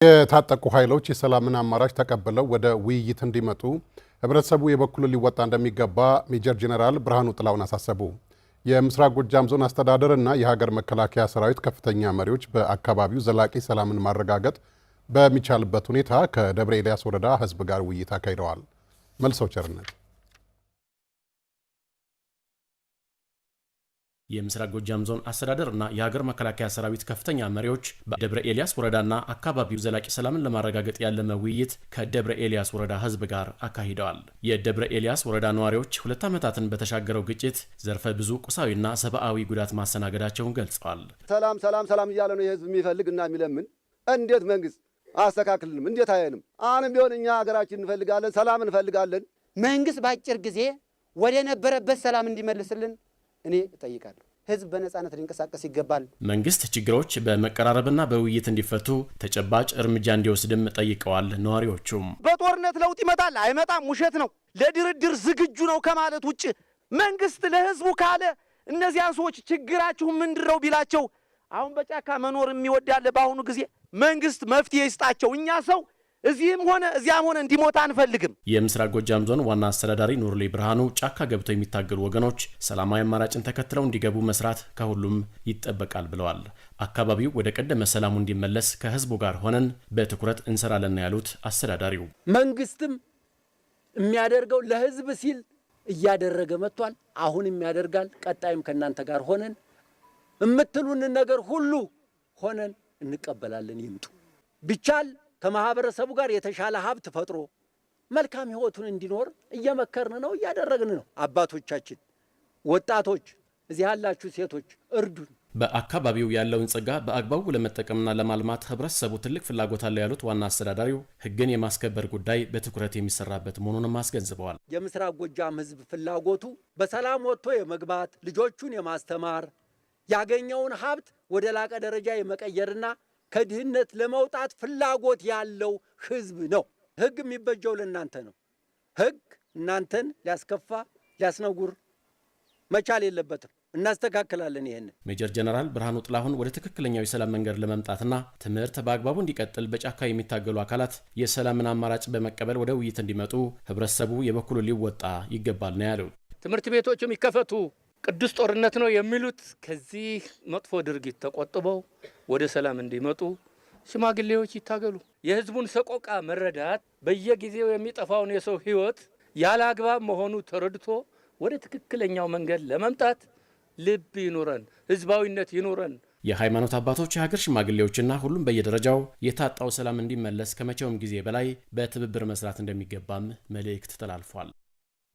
የታጠቁ ኃይሎች የሰላምን አማራጭ ተቀብለው ወደ ውይይት እንዲመጡ ህብረተሰቡ የበኩሉን ሊወጣ እንደሚገባ ሜጀር ጄኔራል ብርሃኑ ጥላሁን አሳሰቡ። የምስራቅ ጎጃም ዞን አስተዳደር እና የሀገር መከላከያ ሰራዊት ከፍተኛ መሪዎች በአካባቢው ዘላቂ ሰላምን ማረጋገጥ በሚቻልበት ሁኔታ ከደብረ ኤልያስ ወረዳ ህዝብ ጋር ውይይት አካሂደዋል። መልሰው ቸርነት። የምስራቅ ጎጃም ዞን አስተዳደር እና የሀገር መከላከያ ሰራዊት ከፍተኛ መሪዎች በደብረ ኤልያስ ወረዳና አካባቢው ዘላቂ ሰላምን ለማረጋገጥ ያለመ ውይይት ከደብረ ኤልያስ ወረዳ ህዝብ ጋር አካሂደዋል። የደብረ ኤልያስ ወረዳ ነዋሪዎች 2 ዓመታትን በተሻገረው ግጭት ዘርፈ ብዙ ቁሳዊና ሰብአዊ ጉዳት ማስተናገዳቸውን ገልጸዋል። ሰላም ሰላም ሰላም እያለ ነው የህዝብ የሚፈልግ እና የሚለምን። እንዴት መንግስት አስተካክልንም? እንዴት አየንም? አሁንም ቢሆን እኛ ሀገራችን እንፈልጋለን፣ ሰላም እንፈልጋለን። መንግስት በአጭር ጊዜ ወደ ነበረበት ሰላም እንዲመልስልን እኔ እጠይቃለሁ። ህዝብ በነጻነት ሊንቀሳቀስ ይገባል። መንግስት ችግሮች በመቀራረብና በውይይት እንዲፈቱ ተጨባጭ እርምጃ እንዲወስድም ጠይቀዋል። ነዋሪዎቹም በጦርነት ለውጥ ይመጣል አይመጣም ውሸት ነው፣ ለድርድር ዝግጁ ነው ከማለት ውጭ መንግስት ለህዝቡ ካለ እነዚያን ሰዎች ችግራችሁ ምንድነው ቢላቸው አሁን በጫካ መኖር የሚወድ አለ። በአሁኑ ጊዜ መንግስት መፍትሄ ይስጣቸው። እኛ ሰው እዚህም ሆነ እዚያም ሆነ እንዲሞት አንፈልግም። የምስራቅ ጎጃም ዞን ዋና አስተዳዳሪ ኑርሌ ብርሃኑ ጫካ ገብተው የሚታገሉ ወገኖች ሰላማዊ አማራጭን ተከትለው እንዲገቡ መስራት ከሁሉም ይጠበቃል ብለዋል። አካባቢው ወደ ቀደመ ሰላሙ እንዲመለስ ከህዝቡ ጋር ሆነን በትኩረት እንሰራለን ያሉት አስተዳዳሪው፣ መንግስትም የሚያደርገው ለህዝብ ሲል እያደረገ መጥቷል። አሁንም ያደርጋል። ቀጣይም ከእናንተ ጋር ሆነን የምትሉንን ነገር ሁሉ ሆነን እንቀበላለን። ይምጡ። ቢቻል ከማህበረሰቡ ጋር የተሻለ ሀብት ፈጥሮ መልካም ህይወቱን እንዲኖር እየመከርን ነው፣ እያደረግን ነው። አባቶቻችን፣ ወጣቶች፣ እዚህ ያላችሁ ሴቶች እርዱን። በአካባቢው ያለውን ጸጋ በአግባቡ ለመጠቀምና ለማልማት ህብረተሰቡ ትልቅ ፍላጎት አለው ያሉት ዋና አስተዳዳሪው ህግን የማስከበር ጉዳይ በትኩረት የሚሰራበት መሆኑንም አስገንዝበዋል። የምስራቅ ጎጃም ህዝብ ፍላጎቱ በሰላም ወጥቶ የመግባት፣ ልጆቹን የማስተማር፣ ያገኘውን ሀብት ወደ ላቀ ደረጃ የመቀየርና ከድህነት ለመውጣት ፍላጎት ያለው ህዝብ ነው። ህግ የሚበጀው ለእናንተ ነው። ህግ እናንተን ሊያስከፋ ሊያስነጉር መቻል የለበትም። እናስተካክላለን ይሄንን። ሜጀር ጀነራል ብርሃኑ ጥላሁን ወደ ትክክለኛው የሰላም መንገድ ለመምጣትና ትምህርት በአግባቡ እንዲቀጥል በጫካ የሚታገሉ አካላት የሰላምን አማራጭ በመቀበል ወደ ውይይት እንዲመጡ ህብረተሰቡ የበኩሉን ሊወጣ ይገባል ነው ያሉት። ትምህርት ቤቶችም ይከፈቱ፣ ቅዱስ ጦርነት ነው የሚሉት ከዚህ መጥፎ ድርጊት ተቆጥበው ወደ ሰላም እንዲመጡ ሽማግሌዎች ይታገሉ። የህዝቡን ሰቆቃ መረዳት፣ በየጊዜው የሚጠፋውን የሰው ህይወት ያለ አግባብ መሆኑ ተረድቶ ወደ ትክክለኛው መንገድ ለመምጣት ልብ ይኑረን፣ ህዝባዊነት ይኑረን። የሃይማኖት አባቶች፣ የሀገር ሽማግሌዎችና ሁሉም በየደረጃው የታጣው ሰላም እንዲመለስ ከመቼውም ጊዜ በላይ በትብብር መስራት እንደሚገባም መልእክት ተላልፏል።